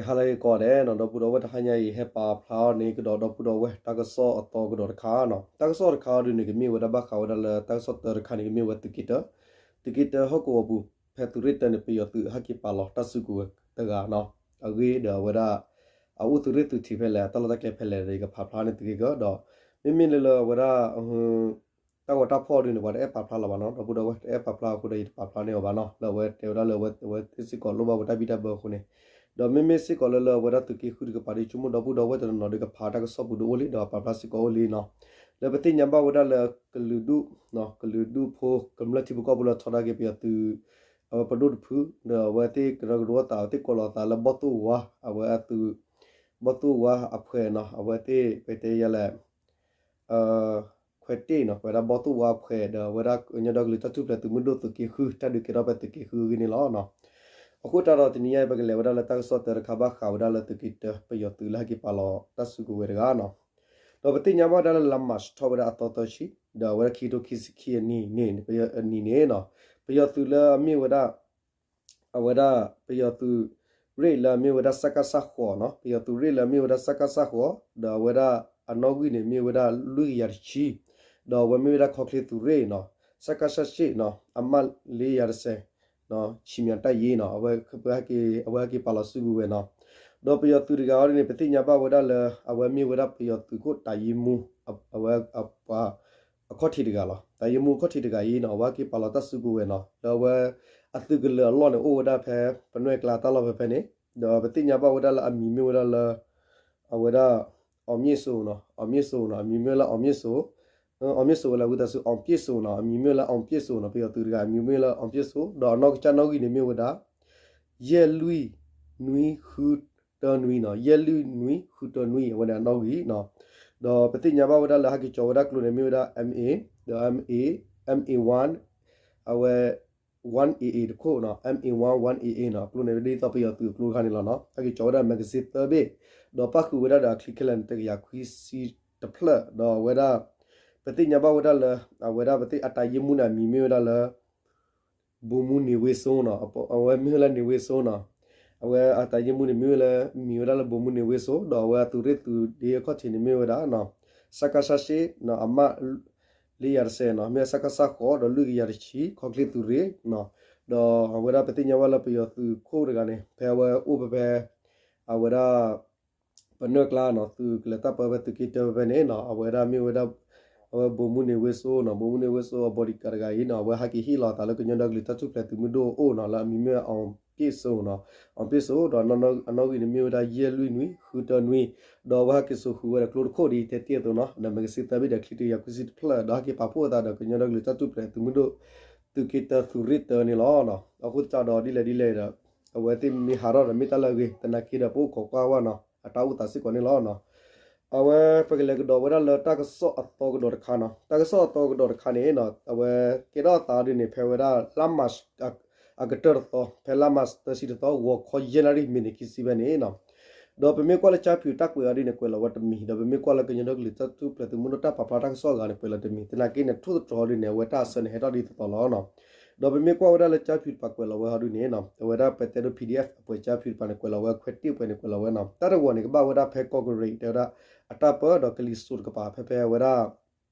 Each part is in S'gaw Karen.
ဟါလၢအဂ့ၤကိးဂၤဒဲးနီၤ, ဒီပုၢ်ဒီဝဲၢ်တဟါညါအံၤ ဟဲပာ်ဖျါအီၤန့ၣ်ကဒီး ဒီပုၢ်ဒီဝဲၢ်တၢ်ကစီၣ်အသီကဒီးတခါနီၤ. တၢ်ကစီၣ်တခါအံၤဒုန့ၣ် ကမ့ၢ်ဝဲဒၣ်ဘၣ်ဃးဝဲဒၣ်လၢတၢ်ကစီၣ်တၢတခါန့ၣ် ကမ့ၢ်ဝဲသုးက့တၢ, သုးက့တၢဟီၣ်ကဝီၤပူၤ ဖဲသုးရ့ၣ်တၢန့ၣ် ပယီၤသုးဟဲက့ၤပာ်လီၤတၢ်စုကဝဲၤတဂၤနီၤ. အဂ့ၢ်ဒီးအဝဲဒၣ် အအိၣ်သုးရ့ၣ်သုးထံးဖဲလဲၣ် တၢ်လီၢ်တၢ်ကျဲဖဲလဲၣ်ဒီး ယကဖးဖျါန့ၣ်သုးက့ကၢဒီး မ့မ့ၢ်လၢလၢအဝဲဒၣ် တၢ်ဂီၤတၢ်ဖီၣ်ဒုန့ၣ် ပှၤတအဲၣ်ပာ်ဖျါလီၤဘၣ်နီၤ, ဒီပုၢ်ဒီဝဲၢ်တအဲၣ်ပာ်ဖျါအဃိဒီး ယတပာ်ဖျါန့ၢ်အီၤဘၣ်နီၤ. လၢအဝဲတဲဝဲဒၣ်လၢအဝဲသ့ၣ်စ့ၢ်ကီးလိၣ်ဘၣ်ဝဲတၢ်ဘံၣ်တၢ်ဘၢအဃိန့ၣ်, ဒီးမ့မ့ၢ်စ့ၢ်ကီးလၢလၢအဝဲဒၣ်သုးက့ဃုတကပၤဒီး ဆိကမိၣ်ဒီပုၢ်ဒီဝဲၢ်တနီၤနီၤဒီး ကဖးတၢ်ကစီၣ်ပူၤဒီးအိၣ်လံ ဒီးပာ်ဖျါစ့ၢ်ကီးအိၣ်လံနီၤ. လၢပသ့ၣ်ညါဘၣ်ဝဲဒၣ်လၢကလုာ်ဒူၣ်, ကလုာ်ဒူၣ်ဖိကမျၢၢ်ထံဖိကီၢ်ဖိလၢထီဒါက့ၤပယီၤသုး အဝဲပဒိၣ်တဖု, ဒီးအဝဲသ့ၣ်ကရၢကရိသး အဝဲသ့ၣ်ကိးလီၤသးလၢဘီၣ်သိၣ်ဝါ, အဝဲအသုး ဘီၣ်သိၣ်ဝါအဖှဲးနီၤ, အဝဲသ့ၣ်ပတဲယဲလဲၣ် ခွဲးတ့ၢ်နီၤ, ပဝဲဒၣ်ဘီၣ်သိၣ်ဝါအဖှဲး ဒီးအဝဲဒၣ်ကညီဒီကလုာ်တၢ်ထူၣ်ဖျဲးသုးမုၢ်ဒိၣ်သုးက့ဃု တၢ်ဒုးကဲထီၣ်ဖဲသုးက့ဃုအဂ့ၢ်န့ၣ်လီၤ. အဃိသတးဒီးတနံၤညါအံၤ ပကလဲၤဝဲဒၣ်လၢတၢ်ကစီၣ်တၢတခါဘၣ်ဃးဝဲဒၣ်လၢသုးက့တၢ ပယီၤသုးလၢဟဲက့ၤပာ်လီၤတၢ်စုကဝဲၤတဂၤနီၤ. ဒီးပသ့ၣ်ညါဘၣ်ဝဲဒၣ်လၢလါမၢ်ၡးထီၣ်ဝဲဒၣ်အသီသၢဆံ, ဒီးအဝဲဒၣ်ခံကထိခံဆံခံအနံၣ်န့ၣ် အနံၣ်န့ၣ်နီၤ, ပယီၤသုးလၢအမ့ၢ်ဝဲဒၣ် အဝဲဒၣ်ပယီၤသုးရ့ၣ်လၢအမ့ၢ်ဝဲဒၣ် စကစ ဃိးနီၤ, ပယီၤသုးရ့ၣ်လၢအမ့ၢ်ဝဲဒၣ် စကစ ဃိး, ဒီးအဝဲဒၣ်အနီၣ်ဂံၢ်န့ၣ်မ့ၢ်ဝဲဒၣ်လွံၢ်ကယၤတဆံ, ဒီးအဝဲမ့ၢ်ဝဲဒၣ်ခီချ့သုးရ့ၣ်နီၤ, စကစ ရှ့ၣ်နီၤ, အမး လေးရာတဆယ်, ဆံမံၤတၢ်ယ့နီၤ, အဝဲ အဝဲဟဲက့ၤပာ်လီၤစုကဝဲၤနီၤ. ဒီးပယီၤသုးတဂၤအံၤဒ်န့ၣ် ပသ့ၣ်ညါဘၣ်ဝဲဒၣ်လၢ အဝဲမ့ၢ်ဝဲဒၣ်ပယီၤသုးခိၣ်တၢ်ယ့မူ အဝဲ အခီၣ်ထံးတဂၤလီၤ. တၢ်ယ့မူအခီၣ်ထံးတဂၤအံၤနီၤ အဝဲဟဲက့ၤပာ်လီၤတၢ်စုကဝဲၤနီၤ, ဒီးအဝဲ အသုးကလၢၤအလီၢ်န့ၣ် အိၣ်ဝဲဒၣ်ဖဲ ပနွဲၢ်ကျါတၢ်လီၢ်ဖဲဖဲန့ၣ်, ဒီးပသ့ၣ်ညါဘၣ်ဝဲဒၣ်လၢအမံၤမ့ၢ်ဝဲဒၣ်လၢ အဝဲဒၣ် အောင်မြင့်စိုးနီၤ, အောင်မြင့်စိုးနီၤ, အမံၤမ့ၢ်လၢ အောင်မြင့်စိုး, အောင်မြင့်စိုး ဝဲလၢဝံသးစူၤ အောင်ပြည့်စုံနီၤ, အမံၤမ့ၢ်လၢ အောင်ပြည့်စုံနီၤ, ပယီၤသုးတဂၤအမံၤမ့ၢ်လၢ အောင်ပြည့်စုံ, ဒီးအနီၢ်ကစၢ်နီၣ်ဂံၢ်န့ၣ်မ့ၢ်ဝဲဒၣ် ယဲၢ်လွံၢ်နွံ ဃုတၢနွံနီၤ, ယဲၢ်လွံၢ်နွံ ဃုတၢနွံ အဝဲန့ၣ်အနီၣ်ဂံၢ်နီၤ. ဒီးပသ့ၣ်ညါဘၣ်ဝဲဒၣ်လၢဟဲက့ၤကၠီၤဝဲဒၣ်ကျိန့ၣ်မ့ၢ်ဝဲဒၣ် MA, ဒီး MA, MA one, အဝဲ one A A တခိၣ်နီၤ, MA one one A A နီၤ, အကျိန့ၣ်ဒ်သိးပယီၤသုးအကျိတခါန့ၣ်လီၤနီၤ, ဟဲက့ၤကၠီၤဝဲဒၣ် magazine သၢဘ့ၣ်, ဒီးပၣ်ဃုာ်ဝဲဒၣ်ဒီးအချံခဲလၢာ်န့ၣ် တကယၤခွံဆံတဖျၢၣ်, ဒီးအဝဲဒၣ် ပသ့ၣ်ညါဘၣ်ဝဲဒၣ်လၢ အဝဲဒၣ်ပသ့ၣ်အတၢ်ယ့မူန့ၣ် အမံၤမ့ၢ်ဝဲဒၣ်လၢ ဗိုလ်မှူးနေဝင်းစိုးနီၤ, အဝဲမ့ၢ်ဝဲလၢ နေဝင်းစိုးနီၤ, အဝဲအတၢ်ယ့မူန့ၣ်မ့ၢ်ဝဲလၢ မံၤဝဲဒၣ်လၢ ဗိုလ်မှူးနေဝင်းစိုး, ဒီးအဝဲအသုးရ့ၣ်သုးဒ့အခီၣ်ထံးန့ၣ်မ့ၢ်ဝဲဒၣ် စကစ ရှ့ၣ်နီၤ, အမး လေးရာတဆယ်နီၤ, မ့ၢ်ဝဲ စကစ ဃိး ဒီးလွံၢ်ကယၤတဆံ ခီချ့သုးရ့ၣ်နီၤ, ဒီးအဝဲဒၣ်ပသ့ၣ်ညါဘၣ်လၢပယီၤသုးခိၣ်တဂၤန့ၣ် ဖဲအဝဲအိၣ်ဖဲဖဲ အဝဲဒၣ် ပနွဲၢ်ကျါနီၤ, သုးကလၢၤတၢ်ပၢဖဲသုးက့တၢဖဲဖဲန့ၣ်နီၤ, အဝဲဒၣ်မ့ၢ်ဝဲဒၣ် အဝဲ ဗိုလ်မှူးနေဝင်းစိုးနီၤ, ဗိုလ်မှူးနေဝင်းစိုး အ bodyguard တဂၤအံၤနီၤ, အဝဲဟဲက့ၤဟ့ၣ်လီၤအသးလၢကညီဒီကလုာ်တၢ်ထူၣ်ဖျဲးသုးမုၢ်ဒိၣ်အအိၣ်နီၤ, လၢအမံၤမ့ၢ် အောင်ပြည့်စုံနီၤ, အောင်ပြည့်စုံ ဒီးအနီၣ်ဂံၢ်န့ၣ်မ့ၢ်ဝဲဒၣ် ယဲၢ်လွံၢ်နွံ ဃုတၢနွံ, ဒီးအဝဲဟဲက့ၤစိာ်ဃုာ်ဝဲဒီးကျိတခိၣ်ဒ်ယတဲတ့ၢ်အသိးနီၤ, ဒီး magazine သၢဘ့ၣ်ဒီးချံတကယၤခွံဆံတဖျၢၣ်, ဒီးဟဲက့ၤပာ်ဖှိၣ်အသးဒီးကညီဒီကလုာ်တၢ်ထူၣ်ဖျဲးသုးမုၢ်ဒိၣ် သုးက့တၢသုးရ့ၣ်တၢန့ၣ်လီၤ. အဃိသတးဒီးဒ်လဲၣ်ဒ်လဲၣ်ဒီး အဝဲသ့ၣ်မ့ၢ်ဟးထီၣ်ဒီးမ့ၢ်တၢ်လၢအဂ့ၤ, သနာ်က့ဒီးပအိၣ်ခိးကွၢ်ဝဲနီၤ, အတၢ်အိၣ်သးစ့ၢ်ကီးန့ၣ်လီၤ. အဝဲပကလဲၤကဒီးဝဲဒၣ်လၢတၢ်ကစီၣ်အသီကဒီးတခါနီၤ, တၢ်ကစီၣ်အသီကဒီးတခါန့ၣ် အဝဲကဲထီၣ်အသးဒ်န့ၣ် ဖဲဝဲဒၣ်လါမး အကတၢၢ်တသီ, ဖဲလါမးသၢဆံတသီ ဂီၤခီယဲၢ်နၣ်ရံၣ် မံးနံးခံဆံဖဲန့ၣ်နီၤ, ဒီးပမ့ၢ်ကွၢ်လၢကၠါဖၠူၣ်တၢ်ကွဲးအီၤဒ်န့ၣ် ကွဲးလီၤဝဲတမံၤ, ဒီးပမ့ၢ်ကွၢ်လၢကညီဒီကလုာ်တၢ်ထူၣ်ဖျဲးသုးမုၢ်ဒိၣ်တၢ်ပာ်ဖျါတၢ်ကစီၣ်အဂၤန့ၣ် ကွဲးလီၤတမံၤ, သနာ်က့န့ၣ် ထိၣ်သတြီၤဒ်န့ၣ် အဝဲတၢ်အဆၢန့ၣ် ဟဲထီၣ်ဒ်သိးသိးလီၤနီၤ. ဒီးပမ့ၢ်ကွၢ်ဝဲဒၣ်လၢကၠါဖၠူၣ်တပၤကွဲးလီၤဝဲဟီဒ်န့ၣ်နီၤ, အဝဲဒၣ်ပတဲဒိ PDF အပှဲၤကၠါဖၠူၣ်တပၤန့ၣ် ကွဲးလီၤဝဲခွဲးတ့ၢ်ပှဲၤန့ၣ် ကွဲးလီၤဝဲနီၤ, တၢ်တဝီၤန့ၣ် ကဘၣ်ဝဲဒၣ်ဖဲကီၢ်ကရံး တဲဝဲဒၣ် အတၢ်ပၢဒီးကလံၤစိးတကပၤ ဖဲဖဲဝဲဒၣ်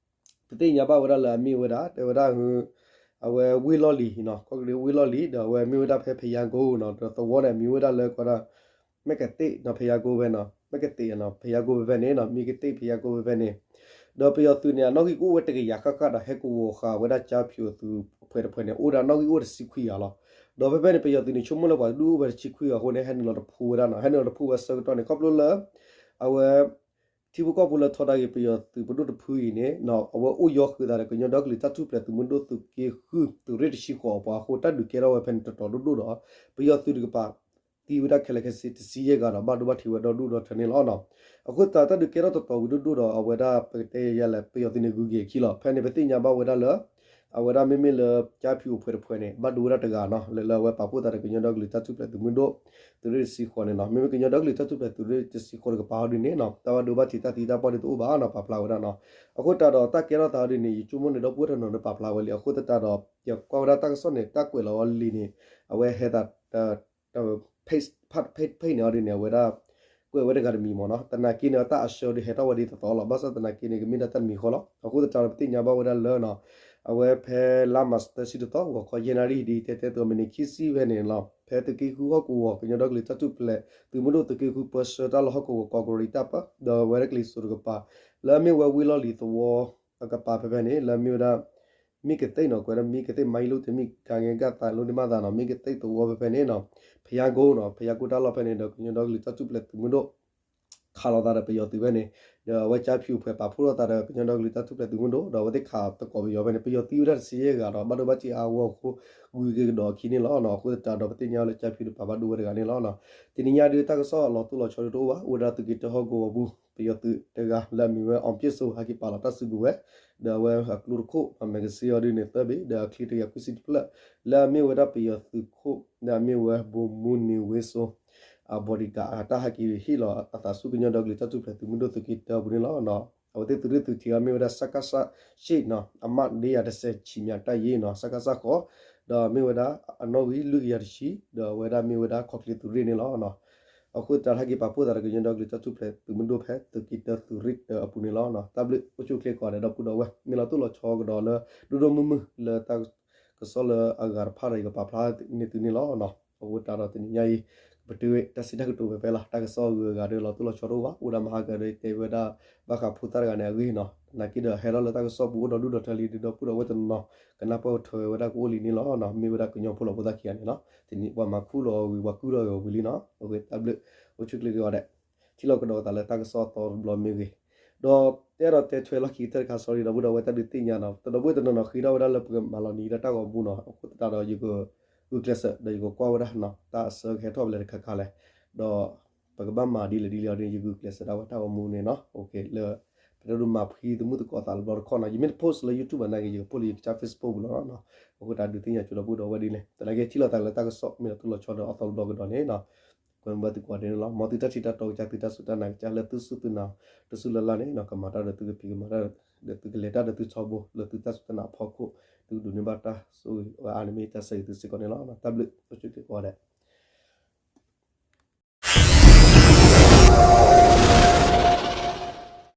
ပသ့ၣ်ညါဘၣ်ဝဲဒၣ်လၢအမ့ၢ်ဝဲဒၣ် တဲဝဲဒၣ် အဝဲဝ့ၢ်လီၢ်လံၤနီၤ, ကီၢ်ကရံးဝ့ၢ်လီၢ်လံၤ ဒီးအဝဲမ့ၢ်ဝဲဒၣ်ဖဲဖယါကိနီၤ, ဒီးသဝီန့ၣ် အမံၤဝဲဒၣ်လၢကီးဒၣ် မဲၢ်ကသ့ၣ်နီၤ ဖယါကိဖဲနီၤ, မဲၢ်ကသ့ၣ်နီၤ ဖယါကိဖဲဖဲန့ၣ်နီၤ, မံၤကသ့ၣ်ဖယါကိဖဲဖဲန့ၣ်, ဒီးပယီၤသုးန့ၣ် အနီၣ်ဂံၢ်ကအိၣ်ဝဲတကယၤဃၣ်ဃၣ်ဒီး ဟဲကဝီၤဃာ်ဝဲဒၣ်ကၠါဖၠူၣ်အသုးအဖှဲးတဖှဲးန့ၣ် အိၣ်ဒၣ်နီၣ်ဂံၢ်အိၣ်တဆံခွံဂၤလီၤ. ဒီးဖဲဖဲန့ၣ် ပယီၤသုးန့ၣ် ဆိကမိၣ်လၢပှၤဒုးအိၣ်ဝဲတဆံခွံဂၤအဃိန့ၣ် ဟဲနုာ်လီၤတဖုဝဲဒၣ်နီၤ, ဟဲနုာ်လီၤတဖုဝဲဆၢကတီၢ်န့ၣ် ခီဖျိလၢ အဝဲ ထံဖိကီၢ်ဖိလၢထီဒါက့ၤပယီၤသုးပဒိၣ်တဖုအံၤန့ၣ် အဝဲအိၣ်ယီၤဃုာ်သးဒီးကညီဒီကလုာ်တၢ်ထူၣ်ဖျဲးသုးမုၢ်ဒိၣ်သုးက့ဃု သုးရ့ၣ်တဆံဃိးအပှၤအဃိ တၢ်ဒုးကဲထီၣ်ဝဲဖဲန့ၣ်တတီၤဒိၣ်ဒိၣ်ဒီး ပယီၤသုးတကပၤ သံဝဲဒၣ်ခဲလၢာ်ခဲဆ့တဆံယဲၢ်ဂၤဒီး ဘၣ်ဒိဘၣ်ထံးဝဲဒီဒူၣ်ဒီထၢန့ၣ်လီၤ. အဃိသတး တၢ်ဒုးကဲထီၣ်တတီၤဝံၤဒိၣ်ဒိၣ်ဒီး အဝဲဒၣ်ပကတဲယဲလဲၣ် ပယီၤသုးန့ၣ်ဂုၤက့ၤအခံလီၤ. ဖဲန့ၣ် ပသ့ၣ်ညါဘၣ်ဝဲဒၣ်လၢ အဝဲဒၣ်မ့မ့ၢ်လၢကၠါဖၠူၣ်အဖှဲးတဖှဲးန့ၣ် ဘၣ်ဒိဝဲဒၣ်တဂၤနီၤ လၢလၢအဝဲပာ်ဖှိၣ်သးဒီးကညီဒီကလုာ်တၢ်ထူၣ်ဖျဲးသုးမုၢ်ဒိၣ် သုးရ့ၣ်တဆံဃိးန့ၣ်နီၤ. မ့မ့ၢ်ကညီဒီကလုာ်တၢ်ထူၣ်ဖျဲးသုးရ့ၣ်တဆံဃိးတကပၤဟီဒုန့ၣ်နီၤ တၢ်ဘၣ်ဒိဘၣ်ထံးတၢ်သံတၢ်ပှၢ်ဒ်သိးအိၣ်ဘၣ်နီၤ ပာ်ဖျါဝဲဒၣ်နီၤ. အဃိသတးဒီးတၢ်ကဲထီၣ်သးဟီဒုန့ၣ် ယဆိကမိၣ်န့ၣ် ဒီပုၢ်ဝဲၢ်တနီၤဒီးပာ်ဖျါဝဲလံ. အဃိသတးဒီး ယကွၢ်ဝဲဒၣ်တၢ်ကစီၣ်န့ၣ် တၢ်ကွဲးလီၤဝဲလံန့ၣ် အဝဲဟဲသး တ ဖဲဖဲန့ၣ်အီၤဒ်န့ၣ် အဝဲဒၣ် ကွဲးဝဲတဂၤတမံၤမ့ၢ်နီၤ. သနာ်က့န့ၣ် တၢ်အဆၢဒုးဟဲထီၣ်ဝဲဒ်သိးသိးလီၤ. ဘၣ်ဆၣ်သနာ်က့န့ၣ် ကမ့ၢ်ဒၣ်တၢ်တမံၤဃီလီၤ. အဃိသတးဒီး ပသ့ၣ်ညါဘၣ်ဝဲဒၣ်လၢနီၤ အဝဲဖဲလါမၢ်ၡးသၢဆံတသီ ဂီၤခီယဲၢ်နၣ်ရံၣ် ဒ်တဲတဲသိးမံးနံးခံဆံဖဲန့ၣ်လီၤ. ဖဲသုးက့ဃုဟီၣ်ကဝီၤ ကညီဒီကလုာ်တၢ်ထူၣ်ဖျဲးသုးမုၢ်ဒိၣ်သုးက့ဃု ပၢဆှၢတၢ်လီၢ်ဟီၣ်ကဝီၤ ကီးကရံးတၢ်ပၢ ဒီးအဝဲဒၣ်ကလံၤစိးတကပၤ လၢအမ့ၢ်ဝဲဝ့ၢ်လီၢ်လံၤသဝီအကပၤဖဲဖဲန့ၣ် လၢအမ့ၢ်ဝဲဒၣ် မ့ၢ်ကသ့ၣ်နီၤ ကွဲးဒၣ်မ့ၢ်ကသ့ၣ် မၤအံၤလိၣ်တမ့ၢ် ကၤငဲကၤသးလိၣ်န့ၣ်မးသးနီၤ မ့ၢ်ကသ့ၣ်သဝီဖဲဖဲန့ၣ်နီၤ ဖယါကိနီၤ ဖယါကိတၢ်လီၢ်ဖဲန့ၣ်ဒီး ကညီဒီကလုာ်တၢ်ထူၣ်ဖျဲးသုးမုၢ်ဒိၣ် ခးလိာ်သးဒီးပယီၤသုးဖဲန့ၣ် ဒီးအဝဲကၠါဖၠူၣ်ဖှဲးပာ်ဖှိၣ်ထီၣ်သးဒီးကညီဒီကလုာ်တၢ်ထူၣ်ဖျဲးသုးမုၢ်ဒိၣ် ဒီးအဝဲသ့ၣ်ခးသကိးပယီၤဖဲန့ၣ် ပယီၤသံဝဲဒၣ်တဆံယဲၢ်ဂၤဒီး ဘၣ်ဒိဘၣ်ထံးအါအါဂီၢ်ဂီၢ်အဃိ ဂုၤက့ၤကဒီးအခံန့ၣ်လီၤ. အဃိသတးဒီးပသ့ၣ်ညါလၢကၠါဖၠူၣ်တပၤဘၣ်ဒိဝဲတဂၤန့ၣ်လီၤ. တနံၤညါဒုးတၢ်ကစီၣ်အလီၤတိၢ်လီၤဆီဒုးတအိၣ်ဘၣ် အိၣ်ဝဲဒၣ်သုးက့တၢဟီၣ်ကဝီၤပူၤ ပယီၤသုးတဂၤလၢအမံၤဝဲ အောင်ပြည့်စုံ ဟဲက့ၤပာ်လီၤတၢ်စုကဝဲၤ ဒီးအဝဲအကျိတခိၣ် မၤမဲကစ့အီၤဒုးန့ၣ်သၢဘ့ၣ် ဒီးအချံတကယၤခွံဆံတဖျၢၣ် လၢအမ့ၢ်ဝဲဒၣ်ပယီၤသုးခိၣ် ဒီးအမ့ၢ်ဝဲ ဗိုလ်မှူးနေဝင်းစိုး အ bodyguard အတၢ်ဟဲက့ၤဟ့ၣ်လီၤအသးဆူကညီဒီကလုာ်တၢ်ထူၣ်ဖျဲးသုးမုၢ်ဒိၣ်သုးက့တၢအပူၤန့ၣ်လီၤ. အဝဲသ့ၣ်သုးရ့ၣ်သုးထံးအမ့ၢ်ဝဲဒၣ် စကစ ရှစ်နီၤ အမှတ် လေးရာ တစ်ဆယ် ခြေမြှင့်တပ်ရင်းနီၤ စကစ ဃိး ဒီးမ့ၢ်ဝဲဒၣ်အနီၣ်ဂံၢ်လွံၢ်ကယၤတဆံ ဒီးအဝဲဒၣ်မ့ၢ်ဝဲဒၣ်ခီၣ်ချ့သုးရ့ၣ်န့ၣ်လီၤ. အဃိသတးဟဲက့ၤပာ်ဖှိၣ်သးဒီးကညီဒီကလုာ်တၢ်ထူၣ်ဖျဲးသုးမုၢ်ဒိၣ်ဖဲ သုးက့တၢသုးရ့ၣ်တၢအပူၤန့ၣ်လီၤ. တၢ်ဘျုးအိၣ်ဆူၣ်အိၣ်ချ့ကိးဂၤဒဲး ဒီပုၢ်ဒီဝဲၢ် မ့ၢ်လီၤတိၢ်လီၤဆီကဒီးလၢ ဒိၣ်ဒိၣ်မုၢ်မုၢ်လၢတၢ်ကစီၣ်လၢအဂၤတဖၣ်ဒီး ယကပာ်ဖျါန့ၢ်သုန့ၣ်လီၤ. အဃိသတးဒီးတနံၤညါအံၤ ပတုၤဝဲတၢ်စံးတၢ်ကတိၤဖဲဖဲလီၤ. တၢ်ကစီၣ်အဂုၤအဂၤဒီးလီၤတိၢ်လီၤဆီတအိၣ်ဘၣ် အိၣ်ဒၣ်မဟါကဒီးတဲဝဲဒၣ် ဘၣ်ဃးဖိသၣ်တဂၤန့ၣ်အဂ့ၢ်နီၤ သနာ်က့ဒီးဟဲထီၣ်လၢတၢ်ကစီၣ်ပူၤအိၣ်ဒီးဒူၣ်ဒီးထၢလံဒီး ဒီပုၢ်ဒီဝဲၢ်တနီၤ ကနၢ်ပၢၢ်ထွဲဝဲဒၣ်ကအိၣ်လံန့ၣ်လီၤ. မ့ၢ်ဝဲဒၣ်ကညီဖိလီၤဖိသၣ်ခံဂၤန့ၣ်နီၤ တနံၤပှၤမၤခူၣ်လီၤဝံၤ ပှၤကုၢ်လီၤဝံၤလံနီၤ အဝဲတၢ်ဘျုးအိၣ်ဆူၣ်အိၣ်ချ့ကိးဂၤဒဲး ထံၣ်လိာ်ကဒီးသးလၢတၢ်ကစီၣ်အသီတဘျီမ့ၢ်ဂ့ၤ ဒီးတဲဒီးတဲထွဲလီၢ်ခံကတၢၢ်တခါ sorry ဒီပုၢ်ဒီဝဲၢ်တၢ်ဒုးသ့ၣ်ညါနီၤ တဒီပုၢ်ဝဲၢ်တနီၤနီၤဃ့ထီၣ်ဝဲဒၣ်လၢပကမၤလီၤနံၤဒၣ်တၢ်ဂီၤမူနီၤ အဃိသတးဒီးယကဂုာ်ကျဲးစၢး ဒီးယကကွၢ်ဝဲဒၣ်နီၤ တၢ်အဆၢကဟဲထီၣ်ဖဲလဲၣ်တခါခါလဲၣ် ဒီး ပကဘၣ်မၤဒ်လဲၣ်ဒ်လဲၣ်အီၤဒ်န့ၣ် ယဂုာ်ကျဲးစၢးဒၣ်ဝဲတၢ်ဂီၤမူန့ၣ်နီၤ လၢ ပတဒိးမၤဖှံသမုၣ်သကိးသးတဘျီတခီၣ်နီၤ ယမ့ၢ်တ post လၢ YouTube ဘၣ်နာ်က့ ယက post လၢယကစၢ် Facebook ပူၤလီၤနီၤ အဃိတၢ်ဒုးသ့ၣ်ညါဆိဒီပုၢ်ဒီဝဲၢ်ဒ်လဲၣ် သနာ်က့ထံၣ်လိာ်သးလၢတၢ်ကစီၣ်မ့ၢ်ဒီးတိၢ်လီၤဆီဒီးအသီတဘျီကဒီးန့ၣ်နီၤ ကွဲမုာ်ဘၣ်သုကိးဂၤဒဲးန့ၣ်လီၤ မ်သုတၢ်ထံၣ်တၢ်တီကစၢ် သုတၢ်စူၢ်တၢ်နာ်ကစၢ် လၢသုစူၢ်သုနာ် တစူၢ်လၢ်လၢ်န့ၣ်နီၤ ကမၤတၢ်ဒီးသုကဖံး ကမၤတၢ်ဒီးသုကလဲၤတၢ်ဒီးသုထီဘိ လၢသုတၢ်စူၢ်တၢ်နာ်အဖီခိၣ် သုကဒိးန့ၢ်ဘၣ်တၢ်ဆိၣ်ဂ့ၤအါန့ၣ်မ့ၢ်တၢ်ဆၢဂ့ၤသုစ့ၢ်ကီးန့ၣ်လီၤ တၢ်ဘျုးအိၣ်ဆူၣ်အိၣ်ချ့ကိးဂၤဒဲး